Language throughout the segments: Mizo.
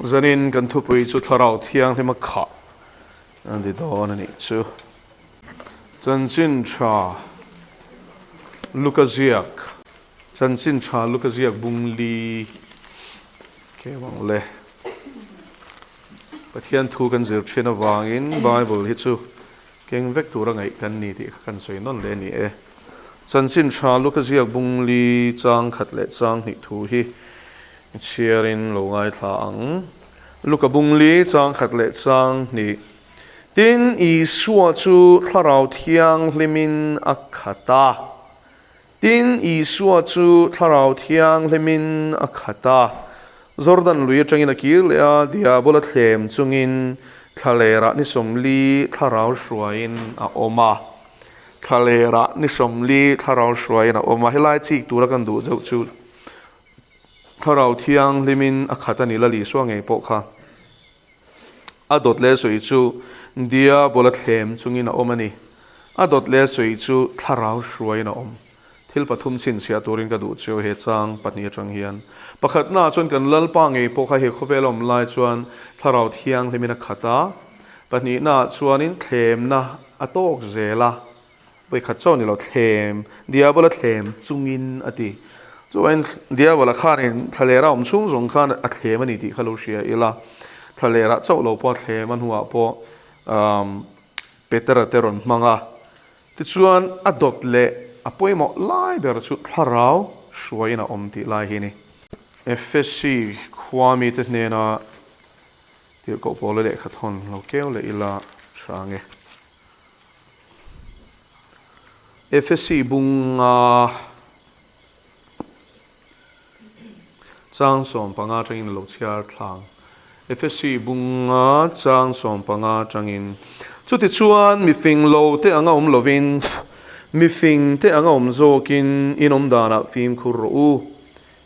Zanin kan thupui chu Thlarau Thianghlima khah a ni dawn a nih chu. Chanchin tha Luka ziak Chanchin tha Luka ziak bung li keu ang le. Pathian thu kan zir thin avangin Bible hi chu keng vek tura ngaih kan ni tih kha kan sawi nawn leh a ni e. Chanchin tha Luka ziak bung li chang khat leh chang hnih thu hi chhiarin lo ngaithla ang. Luka bung li chang khat leh chang hnih. Tin, Isua chu Thlarau Thianghlimin a khat a. Tin, Isua chu Thlarau Thianghlimin a khat a. Jordan lui atangin a kir leh a, Diabola thlem chungin thlalerah ni sawmli Thlarau hruaiin a awm a. Thlalerah ni sawmli Thlarau hruaiin a awm a. Helai chik tura kan duh deuh chu Thlarau Thianghlimin a khat a ni la, Isua ngei pawh kha a dawt leh sawi chu Diabola thlem chungin a awm a ni. A dawt leh sawi chu Thlarau hruaiin a awm. Thil pathum chhinchhiah turin ka duh cheu he chang pahnih atang hian. Pakhatnaah chuan kan Lalpa ngei pawh kha he khawvel a awm lai chuan Thlarau Thianghlimin a khat a. Pahnihnaah chuanin thlemna a tawk zel a. Vawikhat chauh ni lo thlem, Diabola thlem chungin a ti. Chuan Diabola khanin thlalera awm chhung zawng khan a thlem a ni tih kha lo hria ila. Thlalera chauh lo pawh a thlem a hnuah pawh Petera te rawn hmang a. Tichuan a dawt leh a pawimawh lai ber chu thlarau hruaiin a awm tih lai hi a ni. Efesi khua mite hnena tirhkoh pawl a lehkha thawn lo keu leh ila tha nge. Efesi bunga chang 15 atangin lo chhiar thlang. Efesi bunga chang 15 atangin Chutichuan mifing lo te anga awm lovin, mifing te anga awm zawkin in awm danah fimkhur rawh u.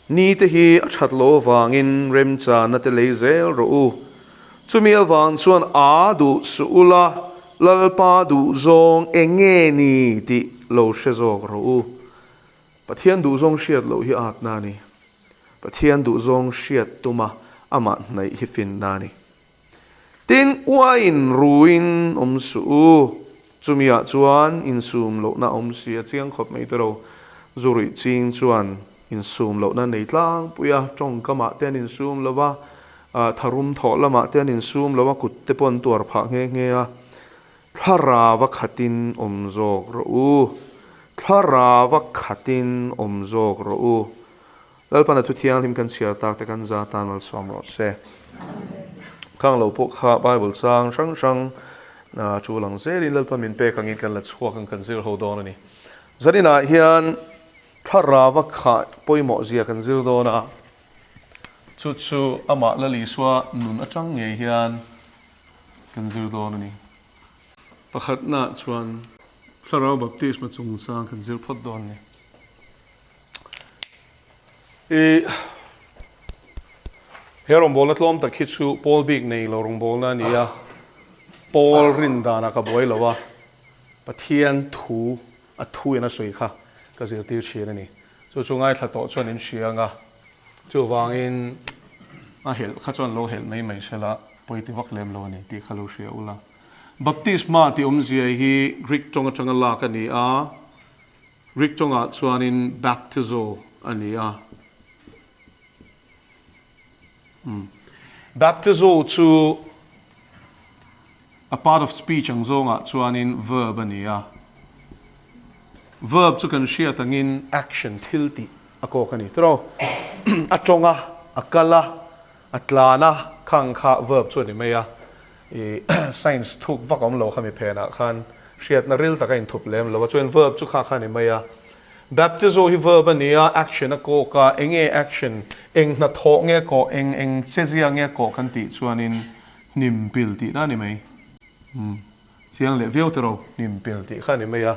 Ni te hi a that lo avangin remchana te lei zel rawh u. Chumi avang chuan a duh suh ula, Lalpa duh zawng eng nge ni tih lo hre zawk rawh u. Pathian duh zawng hriat loh hi atna a ni. Pathian duh zawng hriat tuma amah hnaih hi finna a ni. Tin, uaiin ruin awm suh u. Chumiah chuan insum lohna a awm si a chiang khawp mai tiro. Zu ruih ching chuan insum lohna nei tlangpui a, tawngkamah te an insum lo va, Tharum thawh lamah te an insum lo a, kut te pawh an tuar phah nghe nghe a. Thlarava khatin awm zawk rawh u. Thlarava khatin awm zawk rawh u. Lalpan a thu thianghlim kan chhiar tak te kan za tan malsawm rawh se. Khang lo pawh kha Bible chang hrang hrang chu lang zelin Lalpan min pek angin kan la chhuak ang kan zir ho dawn a ni. Zaninah hian thlarava khah pawimawh zia kan zir dawn a. Chu chu amah Lal Isua nun atang ngei hian kan zir dawn a ni. Pakhatnaah chuan Thlarau Baptisma chungchang kan zir phawt dawn a ni. I he rawngbawlna tlawm tak hi chu Paul bik nei lo rawngbawlna a ni a, Paul rin danah ka buai lo a, Pathian thu a thu in a sawi kha ka zirtir thin a ni. Chu chu ngaithla tawh chuan in hria anga, chuvangin a helh kha chuan lo helh mai mai sela pawi ti vak lem lo a ni tih kha lo hria ula. Baptisma tih awmzia hi Greek tawng atanga lak a ni a, Greek tawngah chuanin baptizo a ni a. Baptizo chu A part of speech ang zawngah chuanin verb a ni a. Verb chu kan hriat angin action, thil tih a kawk a ni tiraw? A tawng a, a kal a, a tlan a, khang kha verb chu a ni mai a. I science thuk vak awm lo kha mi phenah khan hriatna ril tak a inthup lem lo a. Chuan verb chu kha kha a ni mai a. Baptizo hi verb a ni a, action a kawk a, eng nge action, eng hnathawh nge kawh, eng eng chezia nge kawh kan tih chuanin Hnim pil tih na ni mai. Umm chiang leh viau tiraw hnim pil tih kha ni mai a.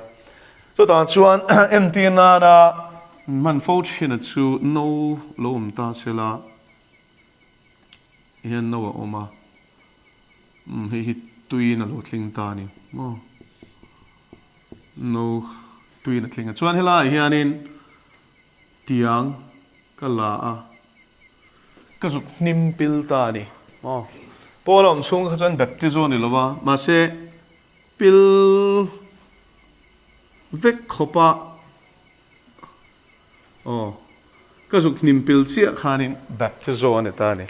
Chutah chuan entir nana hman fo thin a chu no lo awm ta se la hian no a awm a. Umm hei hi tuiin a lo tling ta a ni maw. No tuiin a tling a. Chuan helaiah hianin tiang ka la a, ka zuk hnim pil ta a ni. Maw? Paula awm chhung kha chuan baptizo a ni lo va, mahse pil vek khawpa aw ka zuk hnim pil chiah khanin baptizo a ni ta a ni.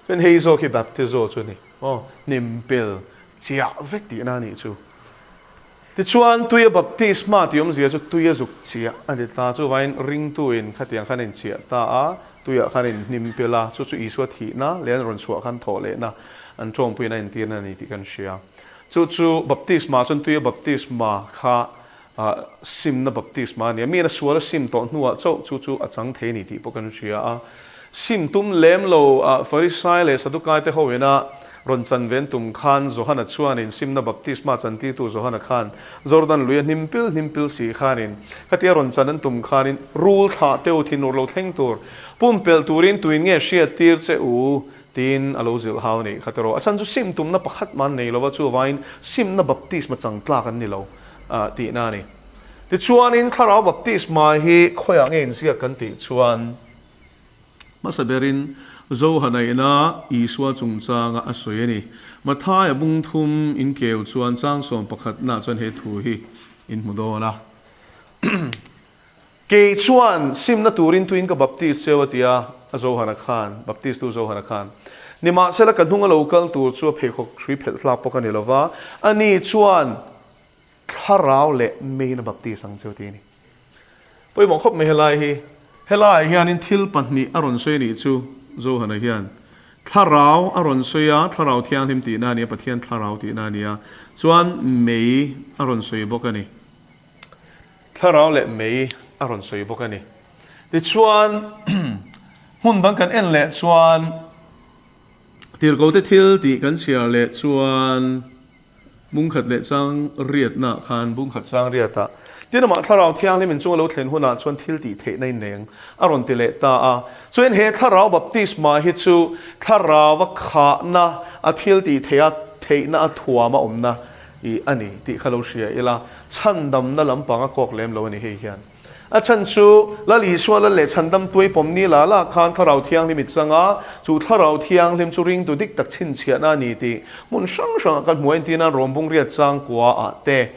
Chuan hei zawk hi baptizo chu a ni. Aw hnim pil chiah vek tihna a nih chu. Tichuan, tuia baptisma tih awmzia chu tuia zuk chiah a ni ta. Chuvain ringtuin khatiang khan a inchiah ta a, tuiah khan a inhnim pil a, chu chu Isua thihna leh an rawn chhuah khan thawh lehna an tawmpuiin a intirna a ni tih kan hria. Chu chu baptisma chuan tuia baptisma kha simna baptisma a ni a, miin a sual a sim tawh hnuah chauh chu chu a chang thei a ni tih pawh kan hria a. Sim tum lem lo a Farisai leh Sadukai te ho ina rawn chan ven tum khan Johana chuanin simna baptisma chantirtu Johana khan Jordan lui a hnim pil hnim pil si khanin khatia rawn chan an tum khanin rul thlah teu thinur lo thleng tur pumpelh turin tuin nge hriattir che u tiin a lo zilh hau a nih kha tiraw. A chhan chu sim tumna pakhat mah an nei lova chuvangin simna baptisma chang tlak an ni lo tihna a ni. Tichuanin thlarau baptisma hi khawiah nge inziak kan tih chuan Hmasa berin Johana ina Isua chungchanga a sawi a ni. Mathaia bung thum inkeu chuan chang sawm pakhatnaah chuan he thu hi in hmu dawn a. Kei chuan simna turin tuin ka baptis cheu a ti a, a Johana khan, baptistu Johana khan. Nimahsela ka hnung a lo kal tur chu a pheikhawk hrui phelh hlak pawh ka ni lo va, ani chuan thlarau leh meiin a baptis ang cheu ti a ni. Pawimawh khawp mai helai hi. Helaiah hianin thil pahnih a rawn sawi a nih chu Johana hian. Thlarau a rawn sawi a, Thlarau Thianghlim tihna a ni a, Pathian Thlarau tihna a ni a. Chuan mei a rawn sawi bawk a ni. Thlarau leh mei a rawn sawi bawk a ni. Tichuan hmun dang kan en leh chuan Tirhkohte thil tih kan chhiar leh chuan, Bungkhat leh chang riatnaah khan bungkhat chang riatah tin amah Thlarau Thianghlim in chunga lo thlen hunah chuan thil tih theihna in neng a rawn ti leh ta a. Chuan he Thlarau baptisma hi chu Thlarauva khahna a thil tih theih a theihna a thuam a awmna i a ni tih kha lo hria ila, chhandamna lampang a kawk lem lo a ni hei hian. A chhan chu, Lal Isua lal leh chhandam tuai pawm ni la la khan Thlarau Thianghlim i chang a, chu Thlarau Thianghlim chu ringtu dik tak chhinchhiahna a ni tih hmun hrang hrangah kan hmu a, entirnan Rawmbung riat changkua ah te.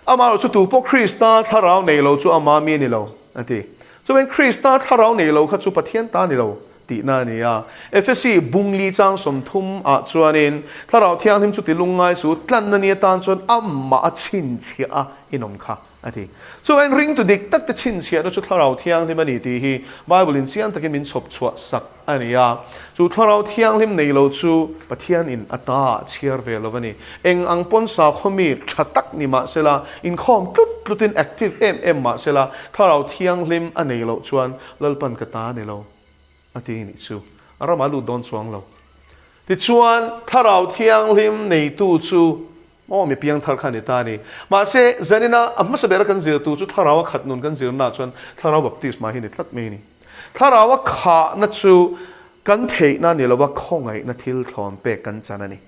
Amaherawh chu tu pawh Krista Thlarau nei lo chu ama mi a ni lo, a ti. Chuan Krista Thlarau nei lo kha chu Pathian ta a ni lo tihna a ni a. Efesi bungli chang 30 ah chuanin Thlarau Thianghlim chu ti lungngai su, tlanna ni atan chuan amah a chhinchhiah a inawm kha. A ti. Chuan ringtu dik tak te chhinchhiahna chu Thlarau Thianghlim a ni tih hi Bible in chiang takin min chhawp chhuah sak a ni a. Chu Thlarau Thianghlim nei lo chu Pathian in a ta ah chhiar ve lo a ni. Eng ang pawn sakhaw mi tha tak ni mah sela, inkhawm tlut tlutin active em em mah sela, Thlarau Thianghlim a nei loh chuan Lalpan ka ta a ni lo a ti nih chu a ramah lut dawn chuang lo. Tichuan Thlarau Thianghlim neitu chu Aw, mi piangthar kha a ni ta a ni. Mahse, zanina a hmasa bera kan zirtu chu Thlarau a khat nun kan zirnaah chuan Thlarau baptisma hi a ni tlat mai a ni. Thlarau a khahna chu kan theihna a ni lo a, khawngaihna thil thlawn pek kan chan a ni.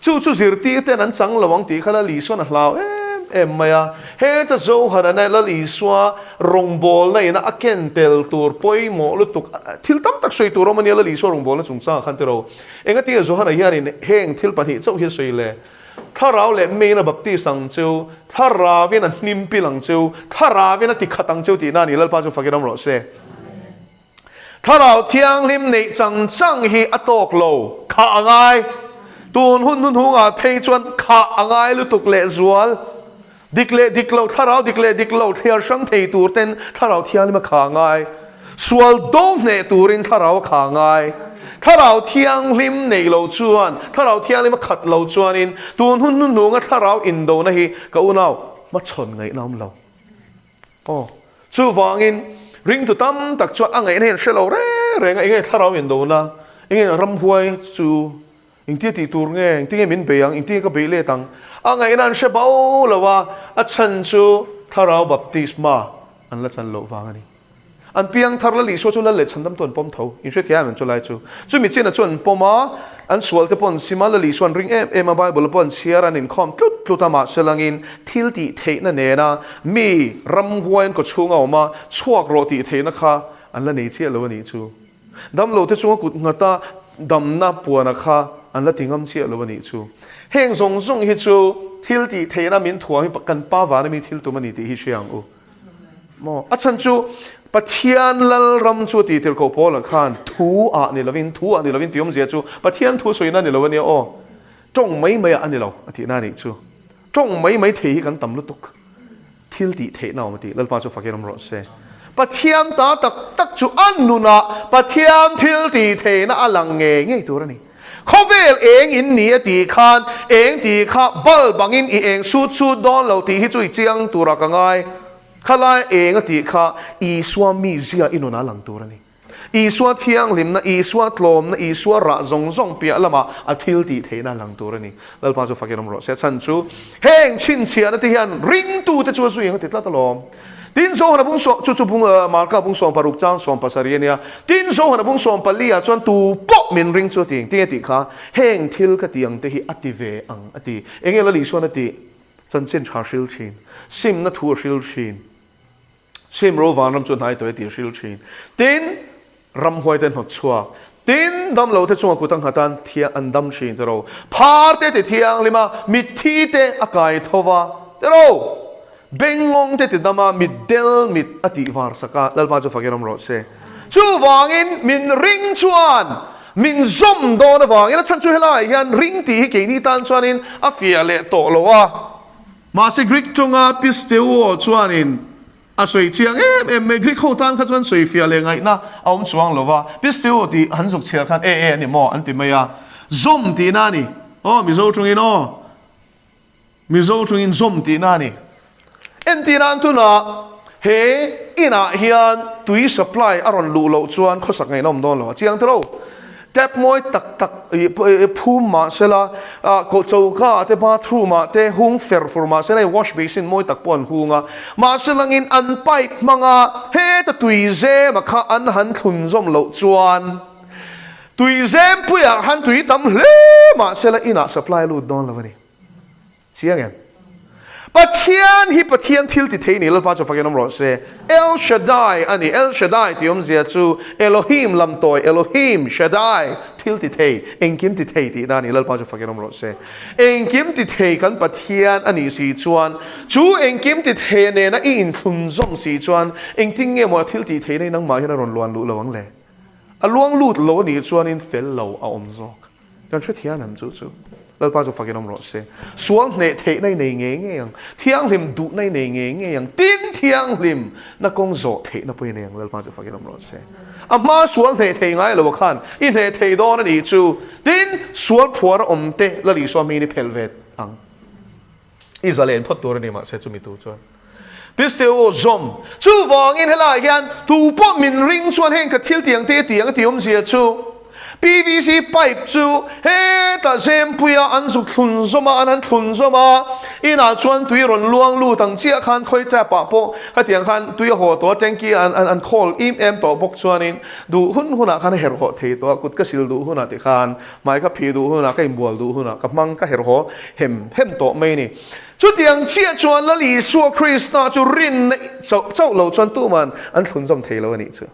Chu chu zirtirte'n an chang lo ang tih kha Lal Isua'n a hlau em em mai a. Heta Zohanana Lal Isua rawngbawlna ina a ken tel tur pawimawh lutuk thil tam tak sawi tur awm a nia Lal Isua rawngbawlna chungchangah khan tiraw. Engatinge Johana hianin heng thil pahnih chauh hi a sawi le? Thlarau leh meiin a baptis ang cheu, Thlarauvin a hnim pil ang cheu, Thlarauvin a tikhat ang cheu tihna a ni, Lalpa chu fakin awm rawh se. Thlarau Thianghlim neih chang chang hi a tawk lo, khah a ngai. Tun hun hnuhnungah phei chuan khah a ngai lutuk lehzual. Dik leh dik lo, thlarau dik leh dik lo thliar hrang thei tur ten Thlarau Thianghlim a kha ngai. Sual do hneh turin Thlarau a kha ngai. Thlarau Thianghlim nei lo chuan, Thlarau Thianghlim a khat lo chuanin tun hun hnuhnunga Thlarau indona hi ka unau hmachhawn ngaihna awm lo. Aw, chuvangin ringtu tam tak chuan a ngaihna hi an hre lo reng reng a, enge Thlarau indona, enge ramhuai chu Engtia tih tur nge? Engti nge min bei ang? Engti nge ka bei let ang? A ngaihna an hre bo lo a, a chhan chu Thlarau baptisma an la chan loh vang a ni. An piang thar Lal Isua chu Lal leh Chhandamtu an pawm tho. In hrethiam em chulai chu? Chumi chinah chu an pawm a, an sual te pawh an sim a, Lal Isua an ring em em a, Bible pawh an chhiar a, an inkhawm tlut tlut a, mahse langin thil tih theihna nena mi ramhuai an kawchhung a awm a, chhuak rawh tih theihna kha an la nei chiah lo a nih chu. Damlo te chunga kut nghat a. Damna puana kha an la ti ngam chiah lo a nih chu. Heng zawng zawng hi chu thil tih theihna min thuam hi kan pa vana mi thil tum a ni tih hi hria ang u. Maw? A chhan chu Pathian Lalram chu a tih tirhkoh Paula khan thu ah ni lovin, thu ah ni lovin tih awmzia chu Pathian thu sawina ni lo a nia aw. Tawng mai mai ah a ni lo a tihna a nih chu. Tawng mai mai thei hi kan tam lutuk. Thil tih theihna awm a ti. Lalpa chu fakin awm rawh se. Pathian ta tak tak chu a nunah Pathian thil tih theihna a lang ngei ngei tur a ni. Khawvel eng in ni a tih khan eng tih kha bulb angin i eng sut sut dawn lo tih hi chu i chiang turah ka ngai. Khalai eng a tih kha Isua mizia i nunah a lang tur a ni. Isua thianghlimna, Isua tlawmna, Isua rah zawng zawng piah lamah a thil tih theihna a lang tur a ni. Lalpa chu fakin awm rawh se. A chhan chu heng chhinchhiahna te hian ringtute chu a zui ang a ti tlat alawm. Tin, Johana bung sawm, chu chu bung, Marka bung 16 chang 17 a nia. Tin, Johana bung 14 ah chuan tu pawh min ring chu a ti. Engtin nge tih kha? Heng thil ka tih ang te hi a ti ve ang a ti. Enge Lal Isuan a tih? Chanchin tha hril thin. Simna thu a hril thin. Sim ro vanram chu hnai tawh e tih a hril thin. Tin, ramhuai te hnawt chhuak. Tin, damlo te chunga kut a nghat a, thiang an dam thin te ro. Phar te ti thianghlim a, mitthi te a kai tho va te ro. Bengngawng te ti dam a, mitdel mit a tih var sak a, Lalpa chu fakin awm rawh se. Chuvangin min ring chuan min zawm dawn avangin a chhan chu helaiah hian ring tih hi keini tan chuanin a fiah leh tawh lo a. Mahse Greek tawnga pisteuo chuanin a sawi chiang em em mai. Greek ho tan kha chuan sawi fiah leh ngaihna a awm chuang lo va. Pisteuo tih han zuk chhiar khan e e a ni maw an ti mai a. Zawm tihna a ni. Aw Mizo tawngin aw. Mizo tawngin zawm tihna a ni. Entirnan tunah he inah hian tui supply a rawn luh loh chuan khawsak ngaihna awm dawn lo a chiang tawh lo. Tap mawi tak tak phum mah sela, choka ah te bathroom ah te hung fer fur mah sela hei wash basin mawi tak pawh an hung a, mahse langin an pipe hmanga heta tui zem a kha an han thlun zawm loh chuan tui zem puiah khan tui tam hle mah sela inah supply lut dawn lo a ni. Chiang em? Pathian hi Pathian thil ti thei ni, Lalpa chu fakin awm rawh se. El Shaddai a ni. El Shaddai tih awmzia chu Elohim lam tawi, Elohim, Shaddai, thil ti thei, engkim ti thei tihna a ni, Lalpa chu fakin awm rawh se. Engkim ti thei kan Pathian a nih si chuan, chu engkim ti thei nena i inthlunzawm si chuan engtin nge maw a thil tih theihna hi nangmah hian a rawn luan luh lo ang le? A luang lut lo a nih chuanin fel lo a awm zawk. Kan hrethiam em chu chu? Lalpa chu fakin awm rawh se. Sual hneh theihna i nei ngei ngei ang. Thianghlim duhna i nei ngei ngei ang. Tin thianghlim na kawng zawh theihna pawh i nei ang. Lalpa chu fakin awm rawh se. A hma sual hneh thei ngai lo khan i hneh thei dawn a nih chu. Tin sual phuar a awm te Lal Isua hmingin i phelh ve ang. I zalen phawt tur a ni mahse chumi tur chuan Pisteo zawm. Chuvangin helaiah hian tu pawh min ring chuan heng ka thil tiang te tiang a ti awmzia chu PVC pipe chu hetah Zempuia an zuk thlun zawm a, an han thlun zawm a, inah chuan tui rawn luang lut ang chiah khan khawi tap ah pawh khatiang khan tui a haw tawh a, tanky an an khawl im em tawh bawk chuanin duh hun hunah khan a herh hawh thei tawh a, kut ka sil duh hunah tikhan Hmai ka phih duh hunah, ka inbual duh hunah ka hmang ka herh haw hem hem tawh mai a ni. Chutiang chiah chuan Lal Isua Krista chu rinna chauh chauh lo chuan tuman an thlunzawm thei lo a nih chu.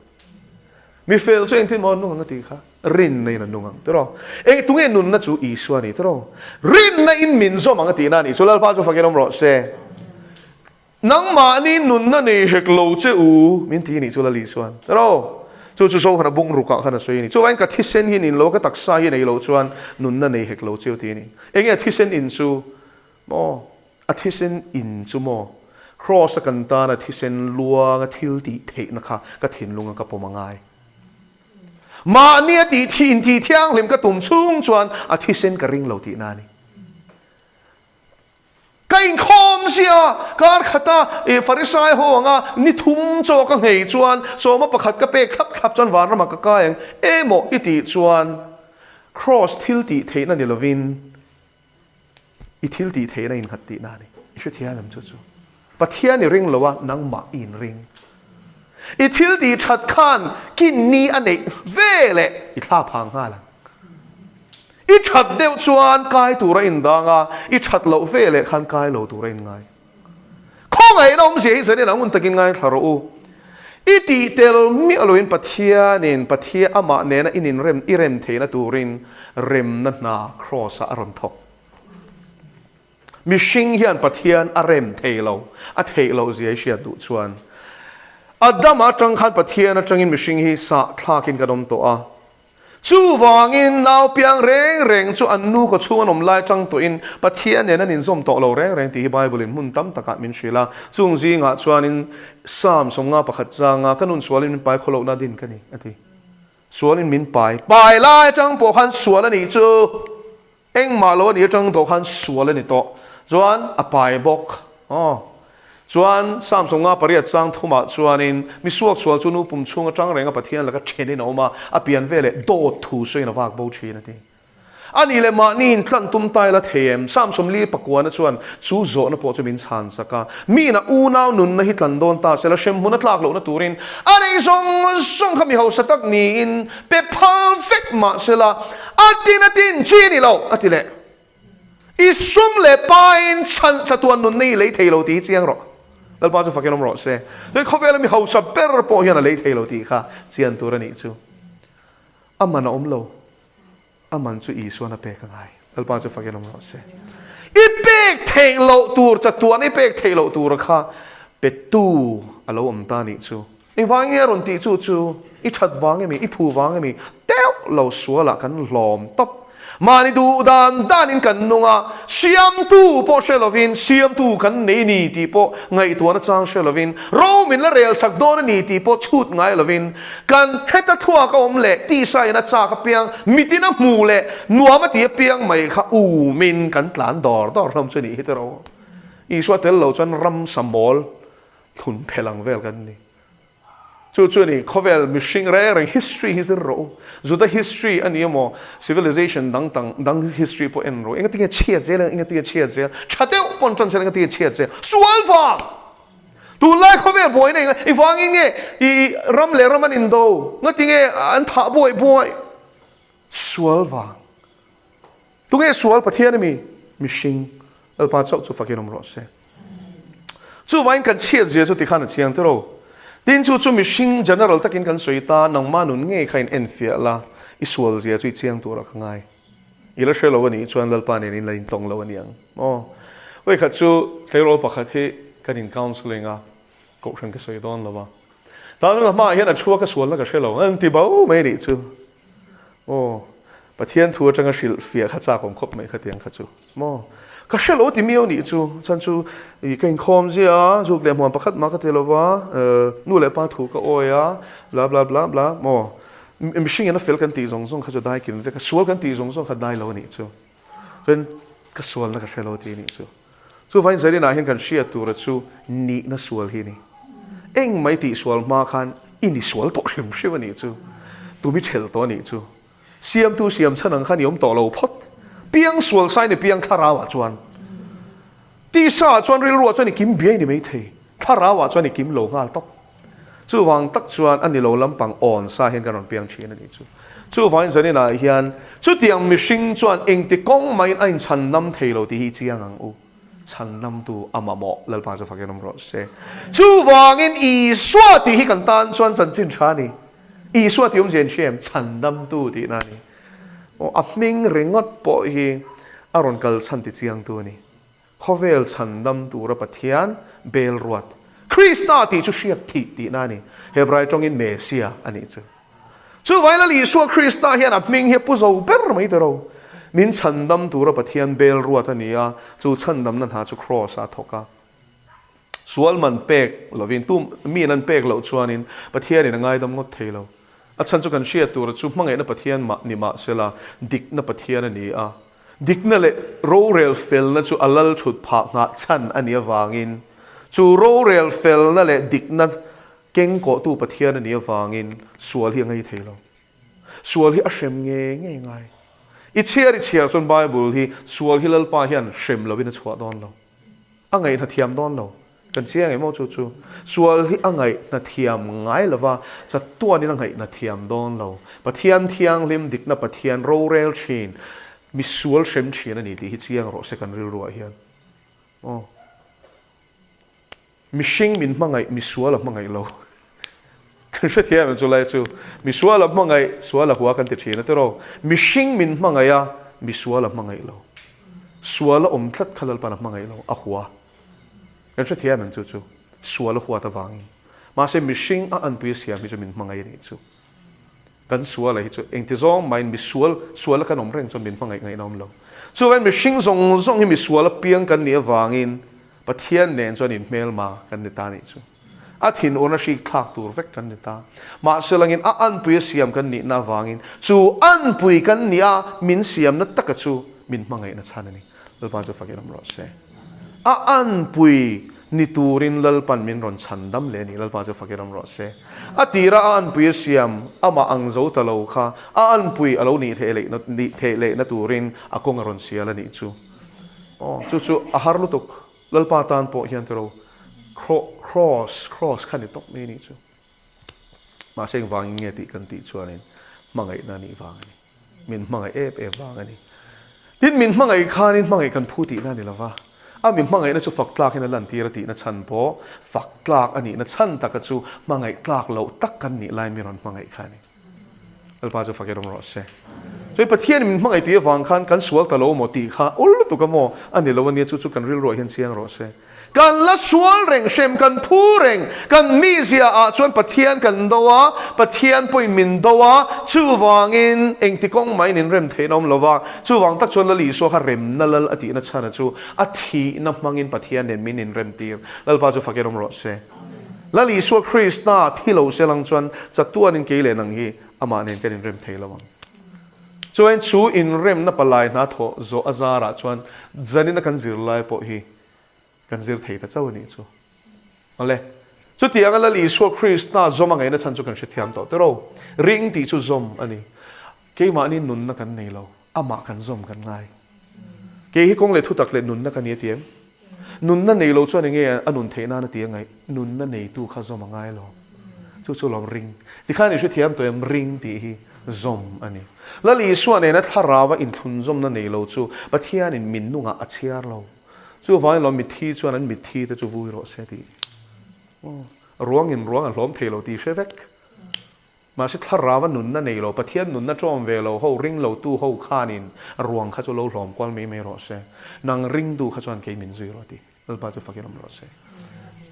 Mi fel chu engtin maw an nung ang a tih kha? Rinna in an nung ang tiraw? Eng tunge nunna chu Isua a ni tiraw? Rinna in min zawm ang a tihna a nih chu. Lalpa chu fakin awm rawh se. Nangmahni nunna nei hek lo che u, min ti nih chu Lali chuan. Ro, chu chu Johana bung rukah khan a sawi a ni. Chuvangin ka thisen hi nin lo, ka taksa hi nei lo chuan nunna nei hek lo che u ti a ni. Enge a thisen in chu maw? A thisen in chu maw? Kraws a kan tana thisen luanga thil tih theihna kha ka thinlunga ka pawm a ngai. Mahni a tih thi in tih thianghlim ka tum chhung chuan a thisen ka ring lo tihna a ni. Ka inkhawm zia kar khata i Farisai ho anga ni thum chaw ka nghei chuan sawma pakhat ka pek thlap thlap chuan vanramah ka kai ang emaw i tih chuan Kraws thil tih theihna ni lovin i thil tih theihna innghat tihna a ni. I hrethiam em chu chu? Pathian i ring lo a, nangmah i inring. I thil tih that khan kin ni a neih ve leh i thla phang nghal ang. I that deuh chuan kai tur a indang a, i that loh ve leh khan kai lo tur a inngai. Khawngaihna awmzia hi zanin ang un takin ngaithla rawh u. I tih tel miah loin Pathianin Pathian amah nena in inrem i rem theihna turin remna hna Kraws-ah a rawn thawk. Mihring hian Pathian a rem thei lo, a theih loh zia i hriat duh chuan Adama atang khan Pathian atangin mihring hi sah thlakin kan awm tawh a. Chuvangin nau piang reng reng chu an nu kawchhung an awm lai atang tawhin Pathian nen an inzawm tawh lo reng reng tih hi Bible in hmun tam takah min hrilh a. Chung zingah chuanin Psalm 51 changa ka nun sualin min pai khawlohna din ka ni a ti. Sualin min pai pai lai atang pawh khan sual a nih chu. Engmah lo a nih atang tawh khan sual a ni tawh. Chuan a pai bawk. Aw. Chuan Psalm 58 chang thumah chuanin mi suaksual chu nu pum chhung atang renga Pathian laka thenin a awm a, a pian veleh dawt thu sawiin a vak bo thin a ti. A nih leh mahni intlan tum ta ila thei em? Psalm 40 kuana chuan chu zawhna pawh chu min chhan sak a. Miin a unau nunna hi tlan dawn ta sela hremhmun a tlak lohna turin a nei zawng zawng kha mi hausa tak niin pe phal vek mah sela a tin a tin chi a ni lo a ti leh. I sum leh pain chhan chatuan nunna i lei thei lo tih hi chiang rawh. Lalpa chu fakin awm rawh se. Chuan khawvela mi hausa ber pawh hian a lei thei lo tih kha chian tur a nih chu. A man a awm lo. A man chu Isuan a pek a ngai. Lalpa chu fakin awm rawh se. I pek theih loh tur chatuan i pek theih loh tur kha petu a lo awm ta nih chu. Engvang nge a rawn tih chu chu i that vang emi, i phu vang emi deuh lo sualah kan hlawm tawp. Mahni duh dan danin kan nung a, siamtu pawh hre lovin, siamtu kan nei ni tih pawh ngaihtuahna chang hre lovin, ro min la rel sak dawn a ni tih pawh chhut ngai lovin, kan heta thluak a awm leh tisa in a chak apiang, mitin a hmu leh nuam a ti apiang mai kha umin kan tlan dawr dawr hlawm chu nih hi tiraw. Isua tel lo chuan ramsa mawl Thlun phel ang vel kan ni. Chu chu ni khawvel mihring reng reng history hi zir rawh u. Juda history a ni emaw civilization dang tang dang history pawh en rawh u. Engatinge chhiat zel ang engatinge chhiat zel. Tha deuh pawn tan zel engatinge chhiat zel. Sual vang! Tunlai khawvel buaina eng i vangin nge i ram leh ram an indo? Ngatinge an thah buai buai? Sual vang. Tunge sual Pathian ami? Mihring. Lalpa chauh chu fakin awm rawh se. Chuvangin kan chhiat zia chu tikhan a chiang tiro. Tin chu chu mihring general takin kan sawi ta, nangmah nun ngei kha in enfiah la, i sual zia chu i chiang turah ka ngai. I la hre lo a nih chuan Lalpa nen in la intawng lo a ni ang maw? Vawikhat chu tleirawl pakhat hi kan in counselling a, kohhran ka sawi dawn lo a. Tah chuan a hmaah hian a thu a ka sualna ka hre lo, an ti bo mai a nih chu. Aw, Pathian thu atanga hrilh fiah kha chak awm khawp mai khatiang kha chu maw? Ka hre lo ti miau nih chu, chhan chu i ka inkhawm zia a, zuk leh hmuam pakhat mah ka ti lo va, nu leh pa thu ka awi a, bla bla bla bla maw? Mihring in a fel kan tih zawng zawng kha chu dai kim vek a, sual kan tih zawng zawng kha dai lo a nih chu. Chuan ka sualna ka hre lo ti a nih chu. Chuvangin Zarinah hian kan hriat tura chu nihna sual hi a ni. Eng mai tih sual hma khan i ni sual tawh hrim hrim a nih chu. Tum i thelh tawh a nih chu. Siamtu siam chhan ang khan i awm tawh lo phawt. Piang sual sai ni piang thlarauah chuan. Tisa ah chuan rilruah chuan i kim biai ni maithei. Thlarauah chuan i kim lo nghal tawp. Chuvang tak chuan a ni lo lampang awn sa hian kan rawn piang thin a nih chu. Chuvangin zaninah hian chutiang mihring chuan engti kawng mahin a inchhandam thei lo tih hi i chiang ang u. Chhandamtu a mamawh Lalpa chu fakin awm rawh se. Chuvangin Isua tih hi kan tan chuan chanchin tha a ni. Isua tih awmzia in hria em? Chhandamtu tihna a ni. Aw, a hming ringawt pawh hi a rawn kal chhan ti chiangtu a ni. Khawvel chhandam tura Pathian bel ruat, Krista tih chu hriat thih tihna a ni. Hebrai tawngin Mesia a nih chu. Chuvangin Lal Isua Krista hian a hming hi a pu zo ber mai tiro. Min chhandam tura Pathian bel ruat a ni a, chu chhandamna hna chu Kraws-ah a thawk a. Sual man pek lovin, tu miin an pek loh chuanin Pathianin a ngaidam ngawt thei lo. A chhan chu kan hriat tura chu hmangaihna Pathian mah ni mah sela, dikna Pathian a ni a. Dikna leh rorel felna chu a lal thut phah nghah chhan a nih avangin, chu rorel felna leh dikna kengkawhtu Pathian a nih avangin sual hi a ngei thei lo. Sual hi a hrem ngei ngei ngai. I chhiar i chhiar chuan Bible hi sual hi Lalpa hian hrem lovin a chhuah dawn lo. A ngaihna thiam dawn lo. Kan chiang em aw chu chu. Sual hi a ngaihna thiam ngai lova, chatuanin a ngaihna thiam dawn lo. Pathian thianghlim dikna Pathian rorel thin, mi sual hrem thin a ni tih hi chiang rawh se kan rilruah hian. Aw. Mihring min hmangaih, mi sual a hmangaih lo. Kan hrethiam em chulai chu? Misuala hmangaih, suala hua kan ti thin a tiraw? Mihring min hmangaih a, misuala hmangaih lo. Suala awm tlat kha Lalpan a hmangaih lo, a hua. Kan hrethiam em chu chu? Suala huat avangin. Mahse mihring a anpui a siam hi chu min hmangaih a nih chu. Kan suala hi chu engti zawng mahin misual, suala kan awm reng chuan min hmangaih ngaihna awm lo. Chuvangin mihring zawng zawng hi misuala piang kan nih avangin Pathian nen chuan inhmelma kan ni ta a nih chu. A thinurna hrik thlak tur vek kan ni ta. Mahse langin a anpui a siam kan nihna avangin chu anpui kan nih a min siamna taka chu min hmangaihna chhan a ni. Lalpa chu fakin awm rawh se. A anpui ni turin Lalpan min rawn chhan dam leh a ni. Lalpa chu fakin awm rawh se. A tira a anpui a siam amah ang zo ta lo kha a anpui a lo nih theih leh nih theih lehna turin a kawng a rawn sial a nih chu. Aw chu chu a har lutuk. Lalpa tan pawh hian tiro cross cross kha ni tawp mai anih chu. Mahse engvangin nge tih kan tih chuanin hmangaihna anih vang a ni. Min hmangaih em em vang a ni. Tin min hmangaih khanin hmangaih kan phu tihna a ni lova, a min hmangaihna chu fak tlakin a lantir a tihna chhan pawh fak tlak a nihna chhan taka chu hmangaih tlak loh tak kan nih laiin min rawn hmangaih kha a ni. Lalpa chu fakir awm rawh se. Chuan Pathian min hmangaih tih avang khan kan sual ta lo maw tih kha awl lutuk a maw? A ni lo a nia, chu chu kan rilruah hian chiang rawh se. Kan la sual reng, hrem kan phu reng, kan mizia ah chuan Pathian kan do a, Pathian pawhin min do a, chuvangin engti kawng mahin inrem theihna awm lo va, chuvang tak chuan Lal Isua kha remna lal a tihna chhana chu a thihna hmangin Pathian nen min inremtir. Lalpa chu fakir awm rawh se. Lal Isua Krista thi lo se lang chuan chatuanin kei leh nang hi amah nen kan inrem thei lo ang. Chuan chu inremna palai hna thawh zawh a zarah chuan zanina kan zirlai pawh hi kan zir thei ta chauh a nih chu. Awle, chutianga Lal Isua Krista zawm a ngaihna chhan chu kan hrethiam tawh tiraw? Ring tih chu zawm a ni. Keimahni nunna kan nei lo, amah kan zawm kan ngai. Kei hi kawng leh thutak leh nunna ka ni a ti em? Nunna nei lo chuan enge a nun theih nan a ti a ngaih? Nunna neitu kha zawm a ngai lo. Chu chu lawm ring. Tikhan i hrethiam tawh em? Ring tih hi zawm a ni. Lal Isua nena thlarau a inthlunzawmna nei lo chu Pathianin min nungah a chhiar lo. Chuvangin lawm mitthi chuan an mitthi te chu vui rawh se tih. Ruangin ruang a hlawm thei lo tih hre vek. Mahse thlarau a nunna nei lo, Pathian nunna ṭawm ve lo ho, ring lo tu ho khanin ruang kha chu lo hlawm kual mai mai rawh se. Nang ringtu kha chuan kei min zui rawh ti. Lalpa chu fakin awm rawh se.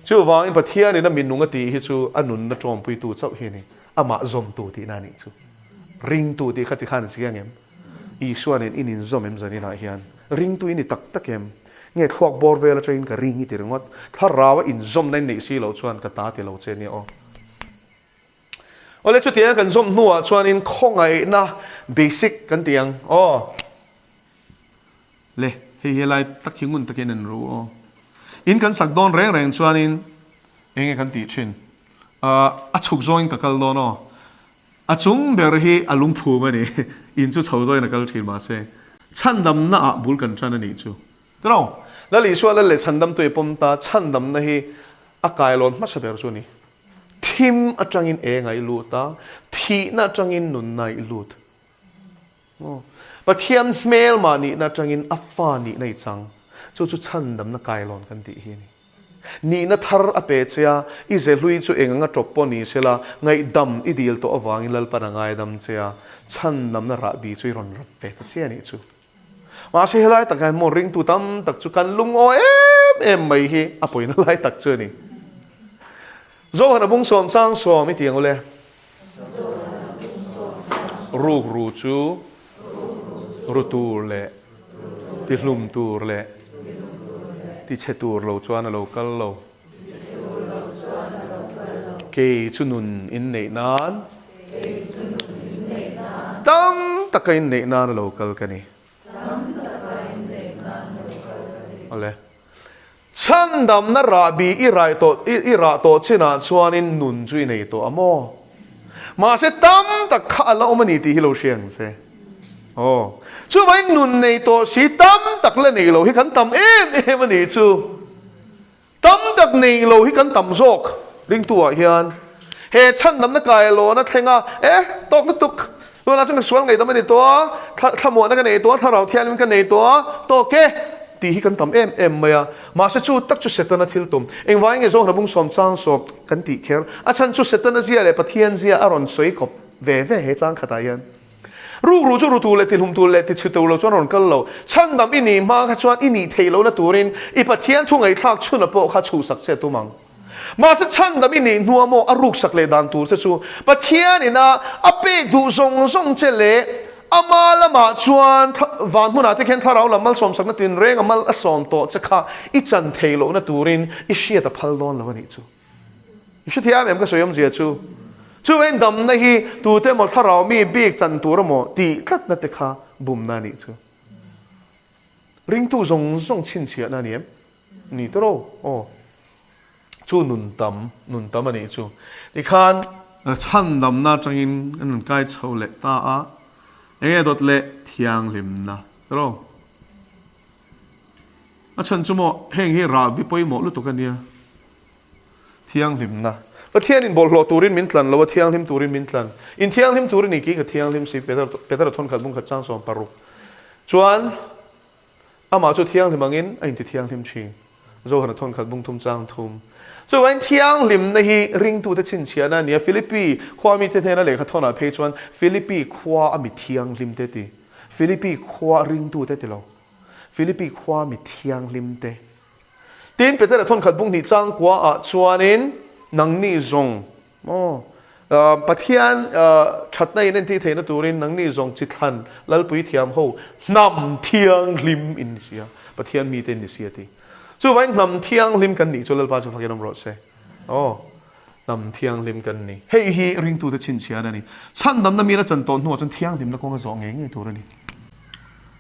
Chuvangin Pathianin a minung a tih hi chu a nunna ṭawmpuitu chauh hi a ni. Amah zawmtu tihna a nih chu. Ringtu tih kha ti khan a chiang em? Isua nen in inzawm em zaninah hian? Ringtu i ni tak tak em? Nge thluak bawr vel aṭangin ka ring i ti ringawt? Thlarau a inzawmna in neih si loh chuan ka ta ti lo che nia aw. Awle chutiang kan zawm hnuah chuanin khawngaihna basic kan ti ang aw. Le hei hi lai tak hi ngun takin an ru aw. In kan sak dawn reng reng chuanin enge kan tih thin? A chhuk zawngin ka kal dawn aw. A chung ber hi a lungphum a ni. In chu chho zawngin a kal thin mahse chhandamna ah bul kan tan a nih chu. Tiraw? Lal Isua lal leh chhandamtu i pawm ta chhandamna hi a kailawn hmasa ber chu a ni. Thim atangin eng a i lut a, thihna atangin nunna i lut. Pathian hmelmah nihna atangin a fa nihna i chang. Chu chu chhandamna kailawn kan tih hi a ni. Nihna thar a pe che a, i ze hlui chu eng anga tawp pawh ni sela, ngaihdam i dil tawh avangin Lalpan a ngaidam che a, chhandamna rahbi chu i rawn rap ve ta che a nih chu. Mahse helai tak hian maw ringtu tam tak chu kan lungawi em em mai hi a pawina lai tak chu a ni. Zohana bung sawm chang sawm i ti ang ule. Ruk ru chu ru tur leh ti hlum tur leh ti chhe tur lo chuan a lo kal lo. Kei chu nun in neih nan tam taka in neih nan a lo kal ka ni. Awle. Chhandamna rahbi i rai tawh i rah tawh chinah chuanin nun chu i nei tawh a maw? Mahse tam tak kha a la awm a ni tih hi lo hria ang che. Aw. Chuvangin nun nei tawh si tam tak la nei lo hi kan tam em em a ni chu. Tam tak nei lo hi kan tam zawk ringtu ah hian he chhandamna kailawn a thleng a, e tawk lutuk tunah chuan ka sual ngaihdam a ni tawh a, thlamuahna ka nei tawh a, thlarau thianghlim ka nei tawh a, tawk e. Tih hi kan tam em em mai a. Mahse chu tak chu Setana thil tum. Engvai nge Zohna bung sawm chang sawm kan tih kher? A chhan chu Setana zia leh Pathian zia a rawn sawi kawp ve ve he chang khatah hian. Rukru chu rutu leh tihlum tur leh tichhe tur lo chuan rawn kal lo. Chhandam i nih hma kha chuan i nih theih lohna turin i Pathian thu ngaihthlak chhuna pawh kha chhuhsak che tum ang. Mahse chhandam i nih hnua maw a ruksak leh dan tur che chu Pathian ina a pek duh zawng zawng che leh ama lamah chuan van hmunah te khian thlarau lam malsawmsakna tinreng a mal a sawm tawh che kha i chan thei lohna turin i hriat a phal dawn lo a nih chu. I hrethiam em ka sawi awmzia chu? Chu eng damna hi tute emaw thlarau mi bik chan tur emaw tih tlatna te kha bumna a nih chu. Ringtu zawng zawng chhinchhiahna a ni em? Ni ta ro aw. Chu nun tam, nun tam a nih chu. Tikhan. Chhandamna atangin an rawn kai chho leh ta a, eng nge dawt leh thianghlimna ta ro. A chhan chu maw heng hi rahbi pawimawh lutuk a nia. Thianghlimna. Pathianin bawlhhlawh turin min tlan lo a, thianghlim turin min tlan. In thianghlim tur i ni kei ka thianghlim si, Petera thawnkhat bungkhat chang 16. Chuan. Amah chu thianghlim angin a inti thianghlim thin. Zohana thawnkhat bung thum chang thum. Chuvangin thianghlimna hi ringtute chhinchhiahna a ni a, Philippi khua mite hnena lehkha thawnah phei chuan Philippi khua a mi thianghlimte ti. Philippi khua ringtute ti lo. Philippi khua mi thianghlimte. Tin, Petera thawnkhat bung hnih chang kuaah chuanin nangni zawng Maw? Pathian thatna in entir theihna turin nangni zawng chi thlan Lalpui thiam ho hnam thianghlim in ni sia, Pathian mite in ni sia ti. Chuvangin hnam thianghlim kan nih chu Lalpa chu fakin awm rawh se. Aw, hnam thianghlim kan ni. Hei hi ringtute chhinchhian a ni. Chhandamna min a chan tawh hnuah chuan thianghlimna kawng a zawh ngei ngei tur a ni.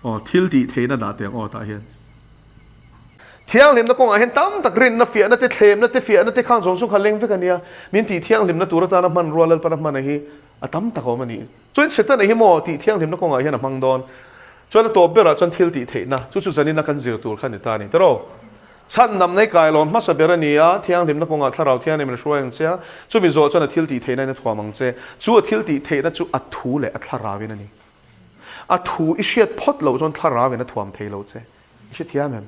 Aw, thil tih theihna dah teh ang aw tah hian. Thianghlimna kawngah hian tam tak rinna fiahna te, thlemna te, fiahna te khang zawng zawng kha leng vek a nia. Min tih thianghlimna tur atana hmanrua Lalpana hmana hi a tam tak a awm a ni. Chuan Setana hi maw tih thianghlimna kawngah hian a hmang dawn. Chuan a tawp berah chuan thil tih theihna, chu chu zanina kan zir tur kha a ni ta a ni. Tiraw? Chhandamna i kailawn hmasa ber a ni a, thianghlimna kawngah Thlarau Thianghlim in a hruai ang che a, chumi zawh chuan a thil tih theihna in a thuam ang che. Chu a thil tih theihna chu a thu leh a thlarau in a ni. A thu i hriat phawt loh chuan thlarau in a thuam thei lo che. I hrethiam em?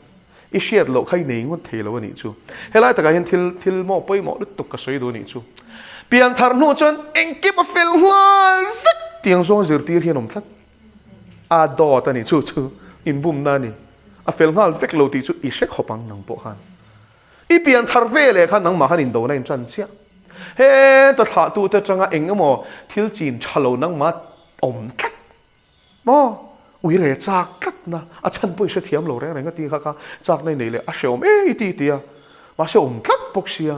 I hriat loh kha i nei ngawt thei lo a nih chu. Helai takah hian thil thil maw pawimawh lutuk ka sawi duh a nih chu. Pian thar hnu chuan engkim a fel nghal vek tiang zawng zirtir hian awm tlat. A dawt a nih chu chu inbumna a ni. A fel nghal vek lo tih chu i hre khawp ang nang pawh khan. I pian thar ve leh khan nangmah khan indona in tan chiah. Heta thlahtute atanga eng emaw thil chin tha lo nangmah awm tlat maw? Ui re chak tlat na, a chhan pawh i hrethiam lo reng reng a ti kha kha chak na i nei leh a hreawm e i ti ti a, mahse awm tlat bawk sia,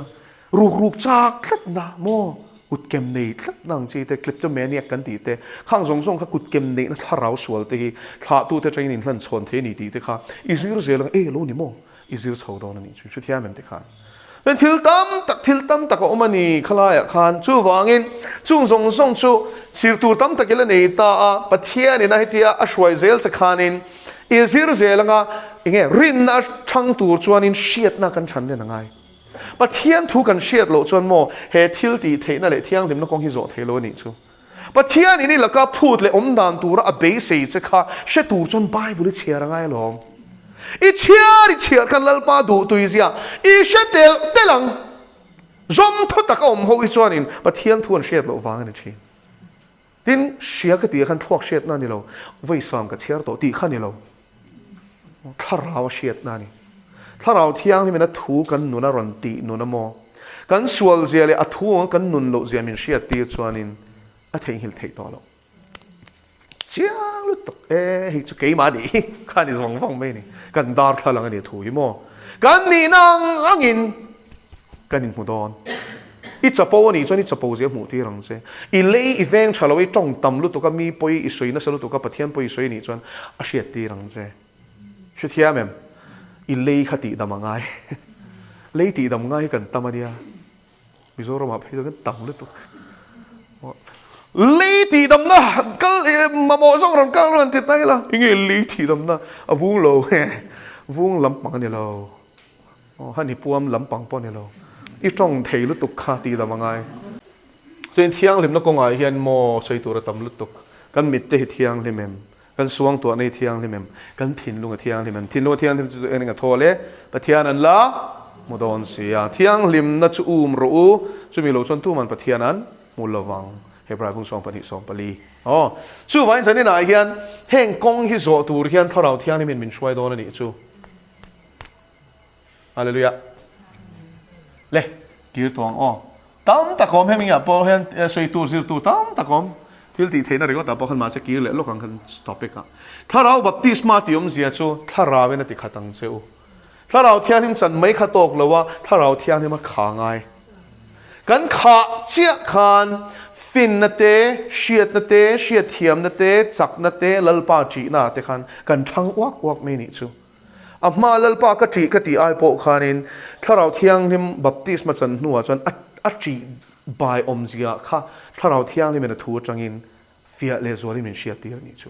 ruk ruk chak tlat na maw? Kut kem nei tlat na ang chi te, kleptomaniac kan tih te, khang zawng zawng kha kut kem neihna thlarau sual te hi thlahtute atangin inhlan chhawn thei a ni tih te kha i zir zel ang e lo ni maw? I zir chho dawn a nih chu hrethiam em tikhan chuan thil tam tak thil tam tak a awm a ni khalaiah khan chuvangin chung zawng zawng chu zir tur tam tak ila nei ta a Pathianin a hetia a hruai zel che khanin i zir zel anga enge rinna thang tur chuanin hriatna kan than len a ngai Pathian thu kan hriat loh chuan maw he thil tih theihna leh thianghlimna kawng hi zawh thei lo a nih chu Pathianin i laka phut leh awm dan tura a beisei che kha hre tur chuan Bible i chhiar a ngai alawm. I chhiar i chhiar khan Lalpa duhtui zia i hre tel tel ang. Zawm thaw taka awm ho hi chuanin Pathian thu an hriat loh vang a ni thin. Tin, hria ka tih ah khan thluak hriatna a ni lo, vawisam ka chhiar tawh tih kha a ni lo. Thlarau a hriatna a ni. Thlarau Thianghlimin a thu kan nun a rawn tih nun a maw? Kan sual zia leh a thu anga kan nun loh zia min hriat tir chuanin a theihnghilh theih tawh loh. Chiang lutuk e, hei chu keimah nih hi kha ni vang vang mai a ni. Kan darthlalang a ni a thu hi maw? Kan nihna ang angin kan inhmu dawn. I chapo a nih chuan i chapo zia hmuh tir ang che. I lei i veng tha lo, i tawng tam lutuk a, mi pawi i sawi nasa lutuk a, Pathian pawi i sawi a nih chuan a hriat tir ang che. Hrethiam em? I lei kha tihdam a ngai. Lei tihdam ngai hi kan tam a nia. Mizoramah phei chuan kan tam lutuk. Lei tihdamna kal mamawh zawk rawn kal rawn ti ta ila, enge lei tihdamna a vung lo vung lampang a ni lo. Aw hani puam lampang pawh a ni lo. I tawng thei lutuk kha tih lam a ngai. Chuan thianghlimna kawngah hian maw sawi tur a tam lutuk. Kan mitte hi thianghlim em? Kan suangtuahna hi thianghlim em? Kan thinlung a thianghlim em? Thinlung a thianghlim chu eng a thawl e? Pathian an la hmu dawn si a. Thianghlimna chu um rawh u, chumi lo chuan tuman Pathian an hmu lovang. Hebrai bung 12 14. Aw, chuvangin zaninah hian heng kawng hi zawh tur hian Thlarau Thianghlimin min hruai dawn a nih chu. Hallelujah. Le, kir tawh ang aw. Tam tak awm hemi ah pawh hian sawi tur zir tur tam tak awm. Thil tih theihna ringawt ah pawh khan mahse kir leh lawk ang khan topic ah. Thlarau baptisma tih awmzia chu Thlarau in a ti khat ang che u. Thlarau Thianghlim chan mai kha tawk lo a, Thlarau Thianghlim a kha ngai. Kan khah chiah khan finna te, hriatna te, hriatthiamna te, chakna te, Lalpa ṭihna te khan kan ṭhang uak uak mai nih chu. A hma Lalpa ka ṭih ka tih ai pawh khanin Thlarau Thianghlim baptisma chan hnuah chuan a a ṭih bai awmzia kha Thlarau Thianghlimin a thu aṭangin fiah leh zualin min hriattir a nih chu.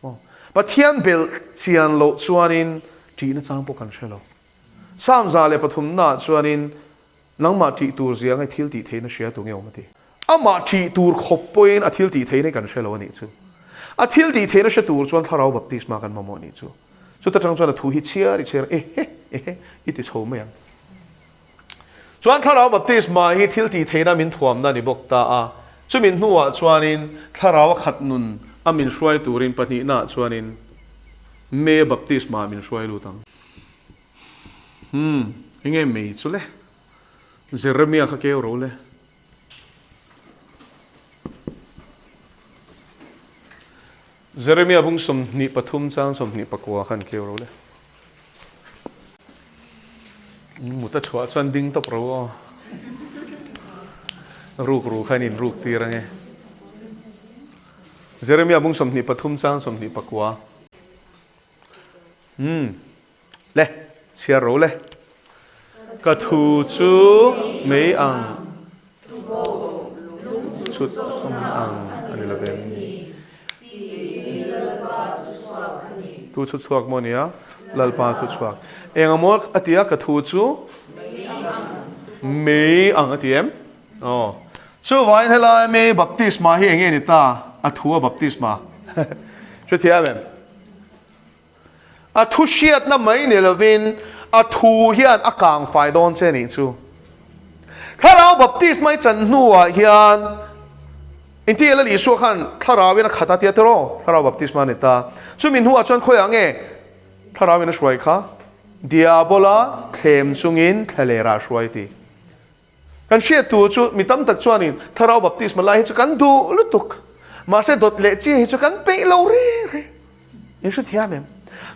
Aw. Pathian belh chian loh chuanin ṭihna chang pawh kan hre lo. Psalm 103 ah chuanin nangmah ṭih tur zia nge thil tih theihna hria tu nge awm a ti. Amah ṭih tur khawp pawhin a thil tih theihna hi kan hre lo a nih chu. A thil tih theihna hre tur chuan Thlarau baptisma kan mamawh a nih chu. Chuta tang chuan a thu hi chhiar i chhiar ehe ehe i ti chho mai ang. Chuan Thlarau baptisma hi thil tih theihna min thuamna a ni bawk ta a. Chumi hnuah chuanin Thlarau a khat nun a min hruai turin pahnihnaah chuanin Mei baptisma min hruai lut ang. Hmm, enge mei chu le? Jeremia kha keu ro le. Jeremia bung 23 chang 24 khan keu ro le. Mut a chhuah chuan ding tawp ro aw. Ruk ru khan in ruk tir ange. Jeremia bung 23 chang 24. Umm. Le, chhiar ro le. Ka thu chu mei ang chhut sawm ang a ni lo vem ni. Tu chhut chhuak maw nia? Lalpa thu chhuak. Eng a maw a ti a ka thu chu mei ang a ti em? Aw. Chuvangin helai mei baptisma hi enge ni ta? A thu a baptisma. Hrethiam em? A thu hriatna mai ni lovin a thu hian a kang fai dawn che nih chu. Thlarau baptisma i chan hnuah hian inti Lal Isua khan thlarauin a khat a tia tiraw? Thlarau baptisma a ni ta. Chumi hnuah chuan khawiah nge thlarauin a hruai kha? Diabola thlem chungin thlalerah a hruai ti. Kan hriat tur chu mi tam tak chuanin Thlarau baptisma lai hi chu kan duh lutuk. Mahse dawt leh chi hi chu kan peih lo reng reng. In hre thiam em?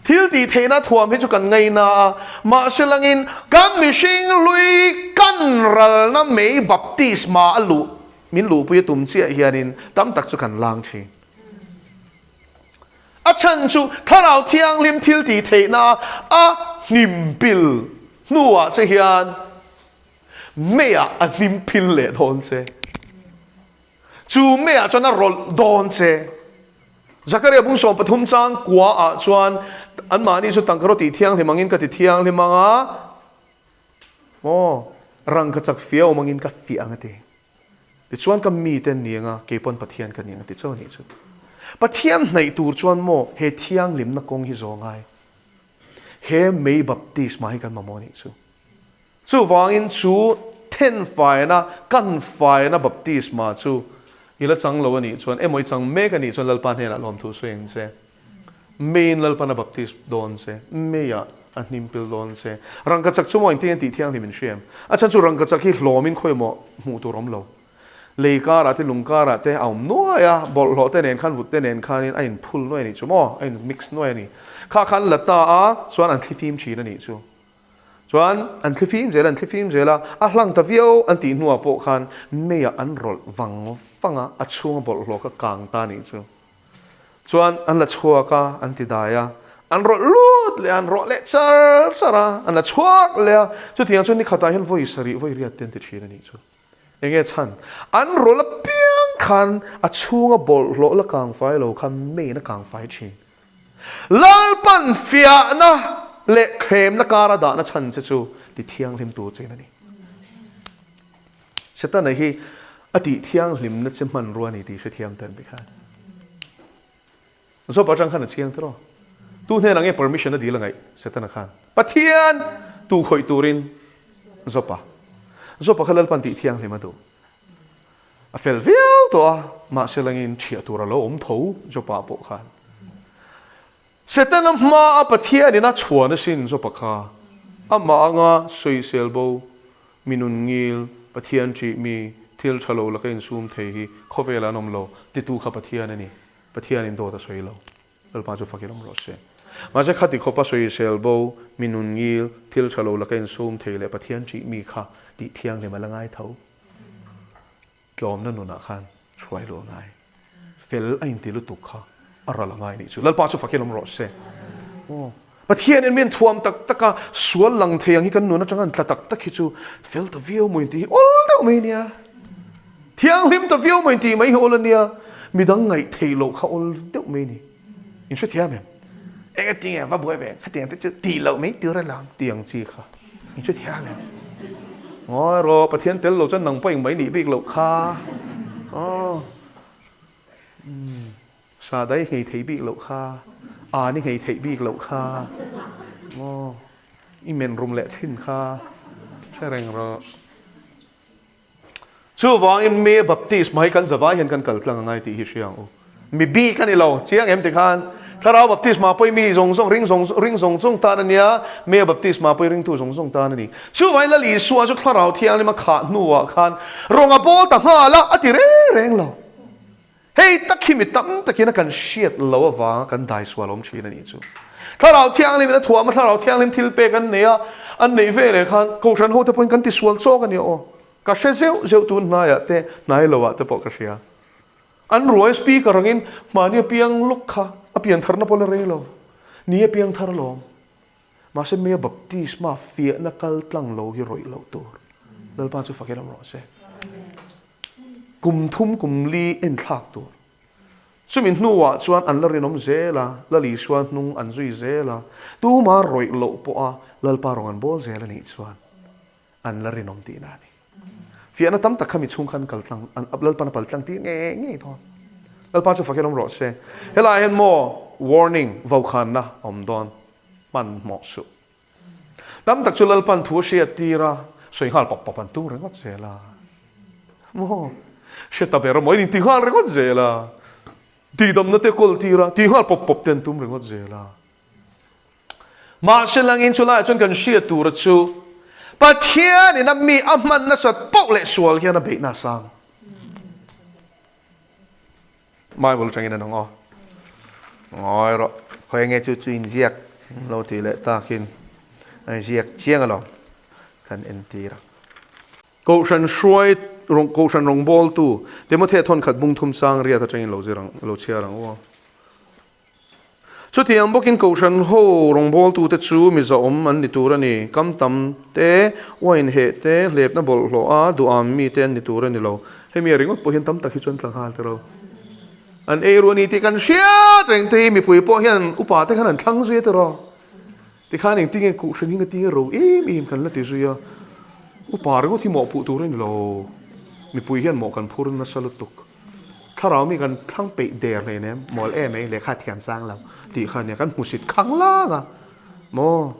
Thil tih theihna thuam hi chu kan ngaina a, mahse langin kan mihring hlui kan ralna mei baptisma a luh min luhpui a tum chiah hianin tam tak chu kan lang thin. A chhan chu Thlarau Thianghlim thil tih theihna a hnim pil hnuah che hian meiah a hnim pil leh dawn che. Chu meiah chuan a rawlh dawn che. Zakaria bung 13 chang kua ah chuan anmahni chu tangka rawh tih thianghlim angin ka ti thianghlim ang a, maw rangka chak fia awm angin ka fiah ang a ti. Tichuan ka mite an ni ang a, kei pawn Pathian ka ni ang a ti chauh a nih chu. Pathian hnaih tur chuan maw he thianghlimna kawng hi zawh ngai. He mei baptisma hi kan mamawh a nih chu. Chuvangin chu thenfaina, kan faina baptisma chu i la chang lo a nih chuan, emaw i chang mek a nih chuan Lalpa hnenah lawmthu sawi ang che. Meiin Lalpan a baptis dawn che, meiah a hnimpil dawn che. Rangkachak chu maw engtin nge tih thianghlim in hria em? A chhan chu rangkachak hi hlawmin khawi maw hmuh tur awm lo. Lei karah te lung karah te a awm nuai a, bawlhhlawh te nen khan vut te nen khanin a inphul nuai a nih chu maw, a in mix nuai a ni. Kha khan la ta a, chuan an thlifim thin a nih chu. Chuan an thlifim zel, an thlifim zel a, a hlang ta viau an tih hnuah pawh khan meiah an rawlh vang vang a, a chhunga bawlhhlawh kha kang ta nih chu. Chuan an la chhuak a, an ti dai a, an rawlh lut leh a, an rawh leh char char a, an la chhuak leh a, chutiang chuan nikhatah hian vawi sarih, vawi riat te an ti thin a nih chu. Enge chhan? An rawlh apiang khan a chhunga bawlhhlawh la kang fai lo kha meiin a kang fai thin. Lalpan fiahna leh thlemna kara dahna chhan che chu ti thianghlim tur chein a ni. Setana hi a tih thianghlimna che hmanrua a ni tih hrethiam ta em tikhan? Job atang khan a chiang tiraw? Tu hnenah nge permission a dil a ngaih Setana khan? Pathian tu khawih turin Job-a. Job-a kha Lalpan tih thianghlim a duh. A fel viau tawh a, mahse langin ṭhiah tur a lo awm tho Job-ah pawh khan. Setana hmaa Pathianin a chhuan asin Job-a kha amah anga sawisel bo, mi nun ngil, Pathian ṭih mi, thil ṭha lo laka insum thei hi khawvelah an awm lo, titu kha Pathian a ni. Pathianin dawt a sawi lo. Lalpa chu fakin awm rawh se. Mahse khati khawpa sawisel bo, mi nun ngil, thil ṭha lo laka insum thei leh Pathian ṭih mi kha tih thianghlim a la ngai tho. Tlawmna nunah khan hruai luh a ngai. Fel a inti lutuk kha a ral a ngai nih chu. Lalpa chu fakin awm rawh se. Aw. Pathianin min thuam tak tak a, sual lang thei ang hi kan nun atanga an tla tak tak hi chu fel ta viau maw inti hi awl deuh mai nia. Thianghlim ta viau maw inti mai hi awl a nia. Midang ngaih theih loh kha awl deuh mai ni. In hrethiam em? Eng a tinge va buai ve khatiang te chu tih loh mai tur alawm tih ang chi kha. In hrethiam em? Ngawi rawh, Pathian tel lo chuan nang pawh engmah i nih bik loh kha. Aw. Umm. Sadai nghei theih bik loh kha, aan i nghei theih bik loh kha, maw i men rum leh thin kha hre reng rawh. Chuvangin mi baptisma hi kan zavai hian kan kal tlang angai tih hi hria ang u. Mi bik a ni lo, chiang em tikhan Thlarau baptisma pawh i mi zawng zawng ring zawng ring zawng zawng tan a nia, mi baptisma pawh i ringtu zawng zawng tan a ni. Chuvangin Lal Isua chu Thlarau Thianghlim a khah hnuah khan rawng a bawl ta nghal a, a ti reng reng lo. Hei tak hi mi tam takin a kan hriat lo avanga kan dai sual awm thin a nih chu. Thlarau Thianghlim in a thuam a, Thlarau Thianghlim thil pek an nei a, an neih ve leh khan Kohhran hote pawhin kan ti sual chawk a nia aw. Ka hre zeuh zeuh tun hnaiah te, hnai loah te pawh ka hria. An ruai speaker angin hmani a piang lawk kha a pian tharna pawh la rei lo. Ni a piang thar alawm. Mahse Mea baptisma fiahna kal tlang lo hi rawih loh tur. Lalpa chu fakin awm rawh se. Kum thum kum li en thlak tur. Chumi hnuah chuan an la rinawm zel a, Lal Isua hnung an zui zel a, tuma rawih loh pawha Lalpa rawng an bawl zel a nih chuan an la rinawm tihna a ni. Fiahna tam tak kha mi chhung khan kal tlang, an Lalpan a pal tlang tih ngei ngei dawn. Lalpa chu fakin awm rawh se. Helaiah hian maw warning, vokhanna a awm dawn, hmanhmawh suh. Tam tak chu Lalpan thu a hriat tir a, sawi nghal pawp pawp an tum ringawt zel a. Maw? Hre ta ber a maw? In inti nghal ringawt zel a. Tihdamna te kawl tir a, tih nghal pawp pawp te an tum ringawt zel a. Mahse langin chu laiah chuan kan hriat tura chu Pathianin a mi a hman nasat poh leh sual hian a beihna a sang. Bible atangin an ang aw. Ngawi rawh, khawi nge chu chu inziak lo tih leh takin a inziak chiang alawm kan entir a. Kohhran hruai Kohhran rawngbawltu Timothea thawnkhat bung thum sang riat atangin lo zir ang lo chhiar ang u aw. Chutiang bawkin Kohhran ho rawngbawltute chu mi zahawm an ni tur a ni. Kam tam te, uain heh te, hlepna bawlhhlawh a duham mi te an ni tur a ni lo. Hemi a ringawt pawh hian tam tak hi chuan tla nghal tiro. An ei ru a ni tih kan hriat reng te hi mipui pawh hian upa te khan an thlang zui a tiro. Tikhan engtinge Kohhran hi ngatinge ro em em kan la ti zui a. Upa ringawt hi mawhpuh tur a ni lo. Mipui hian mawh kan phur nasa lutuk. Thlarau mi kan thlang peih der hle nem, mawl em ei lehkha thiam sang lo tih kha nia kan hmusit khang lang a maw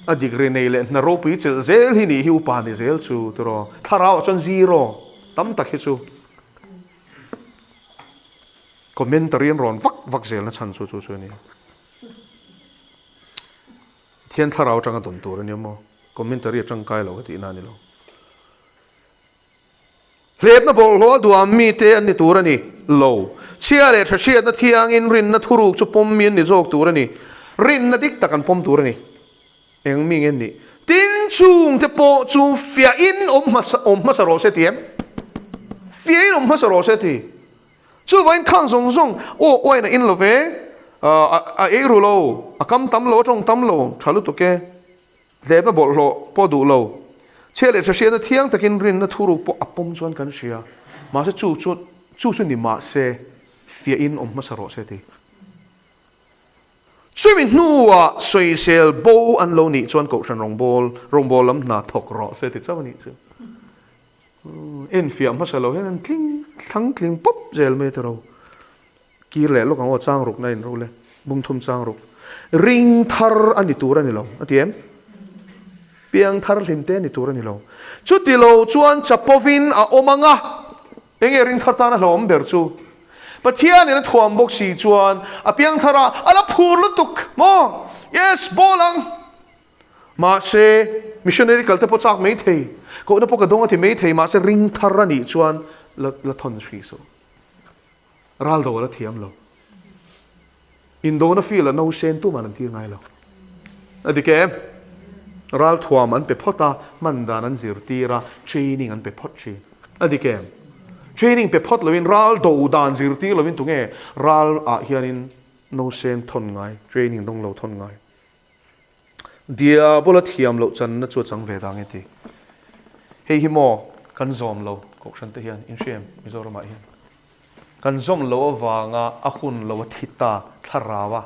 a degree nei leh hna ropui chelh zel hi nih hi upa ni zel chu tiraw thlarau ah chuan zero tam tak hi chu commentary an rawn vak vak zel na chhan chu chu chu a ni. Thian thlarau atanga dawn tur a nia maw commentary a tangkai lo ka tihna a ni lo. Hlepna bawlhhlawh a duam mite an ni tur a ni lo. Chhia leh tha hriatna thiangin rinna thuruk chu pawm mi an ni zawk tur a ni. Rinna dik tak an pawm tur a ni. Eng mi nge an nih? Tin chungte pawh chu fiahin awm hmasa awm hmasa rawh se ti em? Fiahin awm hmasa rawh se ti. Chuvangin khang zawng zawng aw uain a in lo ve, a ei ru lo, a kam tam lo, a tawng tam lo, tha lutuk e. Hlepna bawlhhlawh pawh duh lo. Chhia leh hrehriatna thiang takin rinna thuruk pawh a pawm chuan kan hria. Mahse chu chu chu chu ni mahse fiahin awm hmasa rawh se ti. Chumi hnuah sawisel bo an lo nih chuan Kohhran rawngbâwl rawngbâwl lam hna thawk rawh se ti chauh a nih chu. Enfiah hmasa lo hian an tling thlang tling pawp zel mai tiro. Kir leh lawk ang aw, chang ruk na in rul e, bung thum chang ruk. Ring thar a ni tur a ni lo, a ti em? Piang thar hlim te a ni tur a ni lo. Chuti lo chuan chapovin a awm ang a, enge ring thar tan a hlauhawm ber chu? Pathianin a thuam bawk si chuan a piang thar a, a la phur lutuk maw? Yes, bawl ang! Mahse, missionary kal te pawh chak mai thei, kohna pawh ka dawng a ti mai thei, mahse ring thar a nih chuan la la thawn hrih suh. Ral do a la thiam lo. Indona field a nausen tuman an tir ngai lo. A dik em? Ral thuam an pe phawt a, hman dan an zirtir a, training an pe phawt thin. A dik em? Training pe phawt loin ral do dan zirtir loin tunge ral ah hianin nausen thawn ngai, training dawng lo thawn ngai. Diabola thiam loh channa chu a chang ve dang e ti. Hei hi maw kan zawm lo Kohhran te hian inhriam Mizoramah hian. Kan zawm lo avanga a hun lo a thi ta thlaraua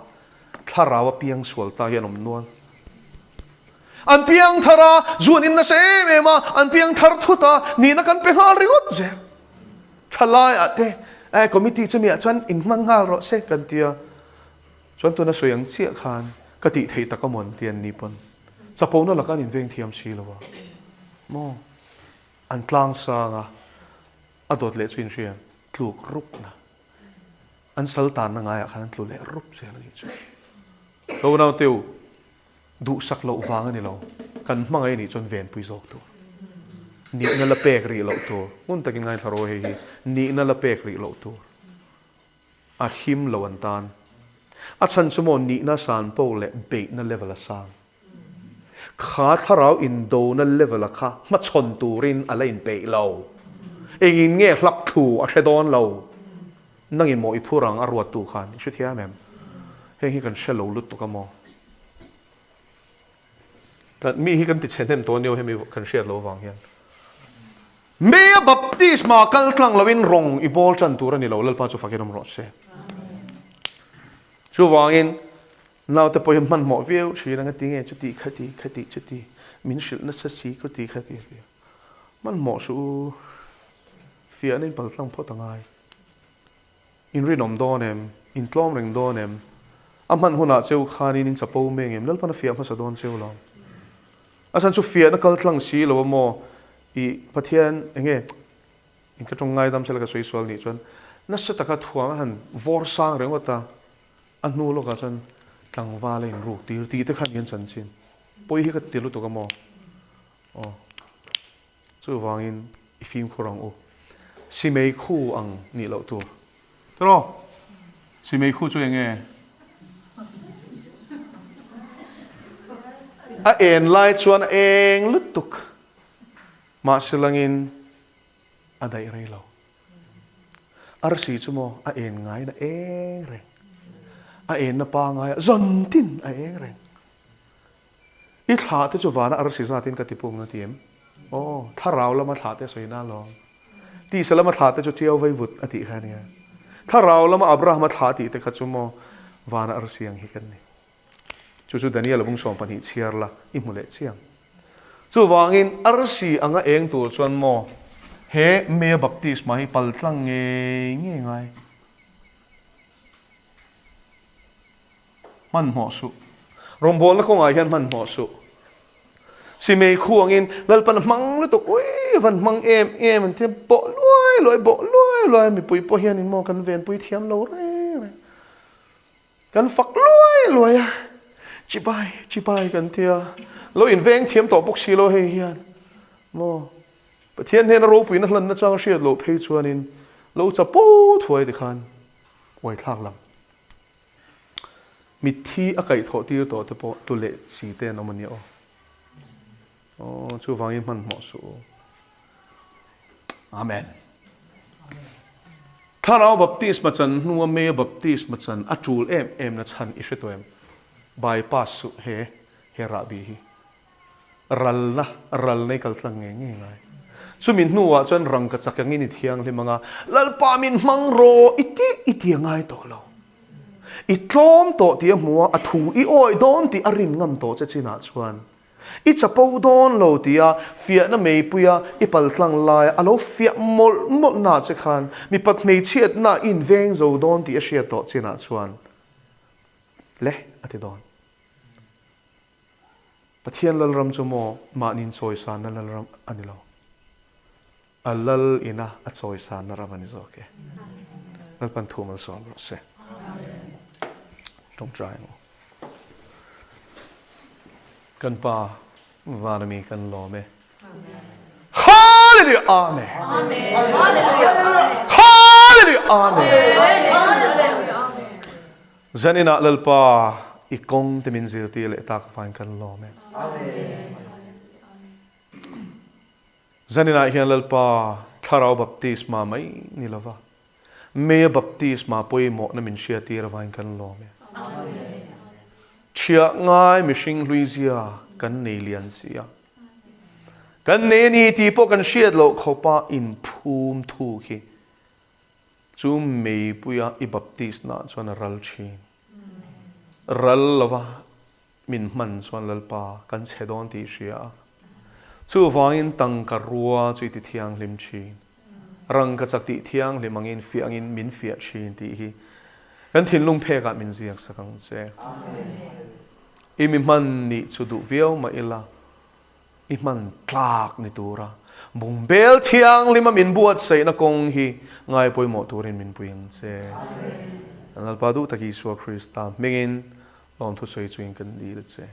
thlaraua piang sual ta hi an awm nual. An piang thar a, zu an in nasa em em a, an piang thar thut a, nihna kan pe nghal ringawt zel. Thalaiah te eh committee chumi ah chuan inhmang nghal rawh se kan ti a. Chuan tuna sawi ang chiah khan ka tih theih tak a mawn ti an ni pawn chapona laka an inveng thiam si lo a maw? An tlang sang a, a dawt leh chu inhriam tluk rupna an sal tanna ngaiah khan an tlu leh rup zel a nih chu. Ka unaute u, duhsak loh vang a ni lo, kan hmangaih a nih chuan venpui zawk tur. Nihna la pek rih loh tur, ngun takin ngaithla rawh hei hi, nihna la pek rih loh tur. A him lo an tan. A chhan chu maw nihna san po leh beihna level a sang. Kha thlarau indona level a kha hmachhawn turin a la inpeih lo. Engin nge hlak thlu a hre dawn lo. Nangin maw i phur ang a ruattu khan i hrethiam em? Heng hi kan hre lo lutuk a maw? Kan mi hi kan ti chhe hnem tawh aniau hemi kan hriat loh avang hian. Mei a baptisma kal tlang loin rawng i bawl tan tur a ni lo, Lalpa chu fakin awm rawh se. Chuvangin naute pawh hi hmanhmawh viau thin ang a ti nge chuti khati khati chuti min hrilh nasa si khuti khati a ti a. Hmanhmawh suh u, fiahna in pal tlang phawt a ngai. In rinawm dawn em? In tlawm reng dawn em? A hman hunah cheu khanin in chapo meng em? Lalpan a fiah hmasa dawn cheu lo. A chhan chu fiahna kal tlang si lo a maw? I Pathian enge in ka tawng ngaidam sela ka sawi sual nih chuan nasa taka thuang a han vawr sang ringawt a, a hnu lawkah chuan tlangval a inruk tir tih te khan hian chanchin pawi hi ka ti lutuk a maw? Aw. Chuvangin i fimkhur ang u. Simei khu ang nih loh tur. Tiraw? Simei khu chu eng nge? A en lai chuan a eng lutuk. Mahse langin a daih rei lo. Arsi chu maw a en ngaiin a eng reng. A enna pangaia zantin a eng reng. I thlah te chu vana arsi zatin ka ti pung a ti em? Aw, thlarau lama thlah te sawi na alawm. Tisa lama thlah te chu chiau vei vut a tih kha a nia. Thlarau lama Abrahama thlah tih te kha chu maw vana arsi ang hi kan ni. Chu chu Daniel a bung 12 chhiar la i hmu leh chiang. Chuvangin arsi anga eng tur chuan maw he Mea baptisma hi pal tlang ngei ngei ngai. Hmanhmawh suh. Rawngbawlna kawngah hian hmanhmawh suh. Simei khuangin Lalpan a hmang lutuk, ui van hmang em em an tia bawh luai luai bawh luai luai mipui pawh hianin maw kan venpui thiam lo reng reng. Kan fak luai luai a, chibai chibai kan tia lo inveng thiam tawh bawk si lo hei hian maw Pathian hnena ropuina hlanna chang a hriat loh phei chuanin lo chapo thuai tikhan uaithlak lam. Mitthi a kaihthawh tir tawh te pawh tu leh chi te an awm a nia aw. Aw, chuvangin hmanhmawh suh u. Amen. Thlarau baptisma chan hnua Mei baptisma chan a tul em em na chhan i hre tawh em? Bypass suh he he rahbi hi. Ralna, ralna i kal tlang ngei ngei ngai. Chumi hnuah chuan rangka chak angin i thianghlim anga, Lalpa min hmang rawh i tih i ti a ngai tawh lo. I tlawm tawh tih a hmu a, a thu i awi dawn tih a rin ngam tawh che chinah chuan. I chapo dawn lo tia fiahna meipuia i paltlang laia a lo fiah mawlh mawlh na che khan mipat hmeichhiatna i inveng zo dawn tih a hriat tawh chinah chuan le a ti dawn. Pathian Lalram chu maw mahni inchawisanna Lalram a ni lo. A lal ina a chawisanna ram a ni zawk e. Lalpan thu malsawm rawh se. Tawngtai ang u. Kan Pa vana mi kan lawm e. Hallelujah Amen. Hallelujah Amen. Zaninah Lalpa i kawng te min zirtir leh tak avangin kan lawm e. Zaninah hian Lalpa Thlarau Baptisma mai ni lova, Meia Baptisma pawimawhna min hriattir avangin kan lawm e. Thiah ngai mihring hluizia kan nei lian si a, kan nei a ni tih pawh kan hriat loh khawpa inphum thu khi chu meipuia i baptisna chuan a ral thin. Ral lova Min hman chuan Lalpa kan chhe dawn tih hria a, chuvangin tangka rua chu i ti thianghlim thin. Rangka chak tih thianghlim angin fiah angin min fiah thin tih hi kan thinlung phekah min ziak sak ang che. I mi hman nih chu duh viau mah ila, i hman tlak ni tura bungbel thianghlima min buatsaihna kawng hi ngai pawimawh turin min pui ang che. Kan Lalpa duh tak Isua Krista hmingin Lawmthu sawi chuin kan dil che.